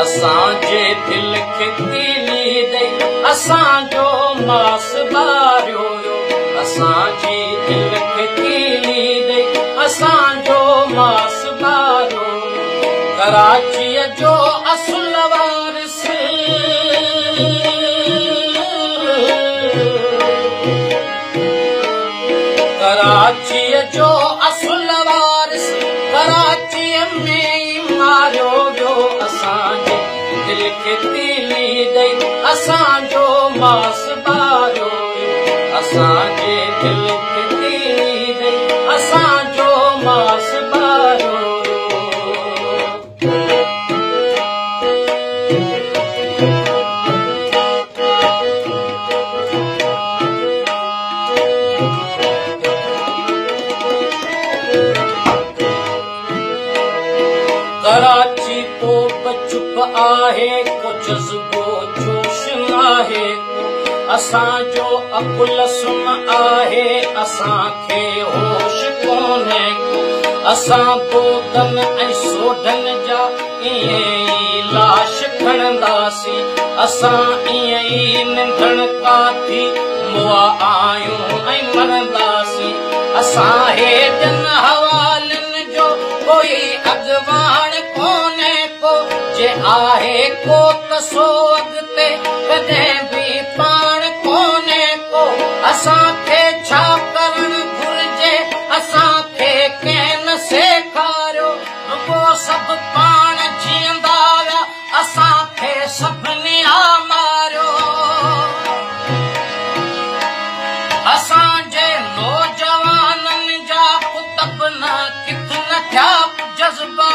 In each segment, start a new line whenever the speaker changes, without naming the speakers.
असांजे दिलि खे तीली ॾेई असांजो मास ॿारियो वियो। असांजी दिलि खे तीली ॾेई असांजो मास ॿारियो वियो। कराचीअ जो असुल वारिस, कराचीअ जो असुल वारिस कराचीअ में ई मारियो वियो। असांजे दिलि खे तीली ॾेई असांजो मास ॿारियो वियो। असांजे दिलि खे तीली ॾेई असांजो मास ॿारियो वियो। कराची को चुप आहे को जज़्बो जोश नाहे को, असांजो अकुल सुन आहे असांखे होश कोन्हे को। असां बोदन ऐं सोढन जा ईअं ई लाश खणंदासीं, असां ईअं ई निंधण काथी मुआ आहियूं ऐं मरंदासीं। असां हेॾनि हवालनि जो कोई अॻवान कोन्हे को, जे आहे को त सो अॻिते कॾहिं बि पाण कोन्हे को। असांखे छा करणु घुरिजे असांखे कंहिं न सेखारियो, रुगो सभु पाण जीअंदा विया असांखे सभिनी आ मारियो। असांजे नौजवाननि जा कुतब न किथ न थिया जज़्बा,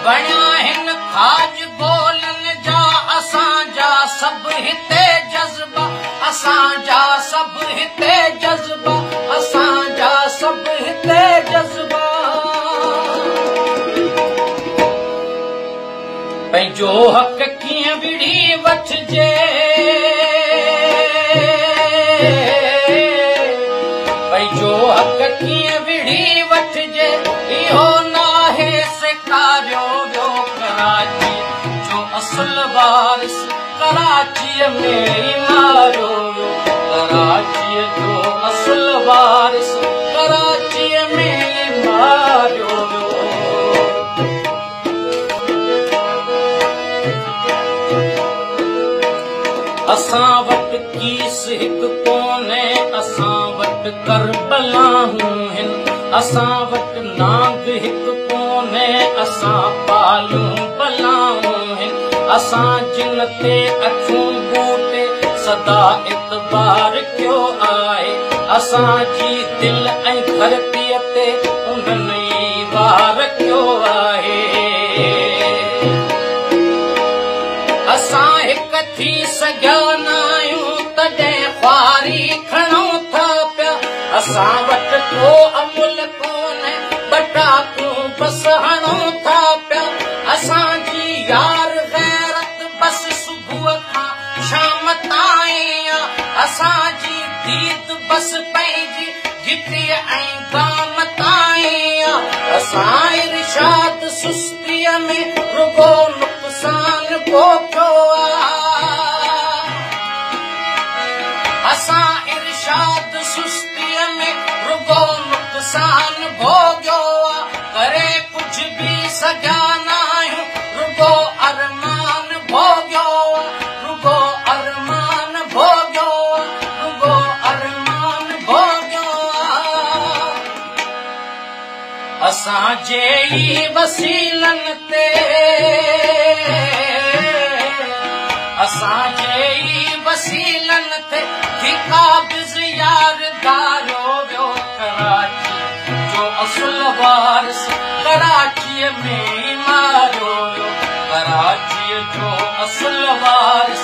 बणिया आहिनि खाज गोलनि जा असांजा सभु हिते जज़्बा, असांजा सभु हिते जज़्बा, असांजा सभु हिते जज़्बा। पंहिंजो हक़ कीअं विढ़ी वठिजे, पंहिंजो हक़ कीअं विढ़ी वठिजे, इहो नाहे सेखारियो वियो। कराची जो असुल वारिस कराचीअ में ई मारियो वियो। कराचीअ जो असुल वारिस कराचीअ में ई मारियो वियो। असां वटि कीस हिकु कोन्हे, असां वटि करबलाऊं आहिनि, असां वटि नांग हिकु कोन्हे, असां पालियूं बलाऊं आहिनि। असां जिन ते अखियूं ॿूटे सदा इतबार कयो आहे, असांजी दिलि ऐं धरतीअ ते उन्हनि ई वार कयो आहे। असां हिकु थी सघिया न आहियूं तॾहिं ख़्वारी खणूं था पिया, असां वटि को अमुल कोन्हे ॿटाकूं बसि हणूं था पिया। असांजी यार ग़ैरत बसि सुबुह खां शाम ताईं आहे, असांजी दीद बसि पंहिंजी गिटीअ ऐं गाम ताईं आहे। असां इरशाद सुस्तीअ में रुगो नुक़सान भोगियो आहे, असां इरशाद सुस्तीअ में रुगो नुक़सान भोगियो आहे। करे कुझु बि सघिया न आहियूं रुगो अरमान भोगियो आहे, रुगो अरमान भोगियो आहे, रुगो अरमान भोगियो आहे। असांजे ई वसीलनि ते, असांजे ई वसीलनि ते थी क़ाबिज़ यार धारियो वियो। कराची जो असुल वारिस कराचीअ में ई मारियो वियो। कराचीअ जो असुल वारिस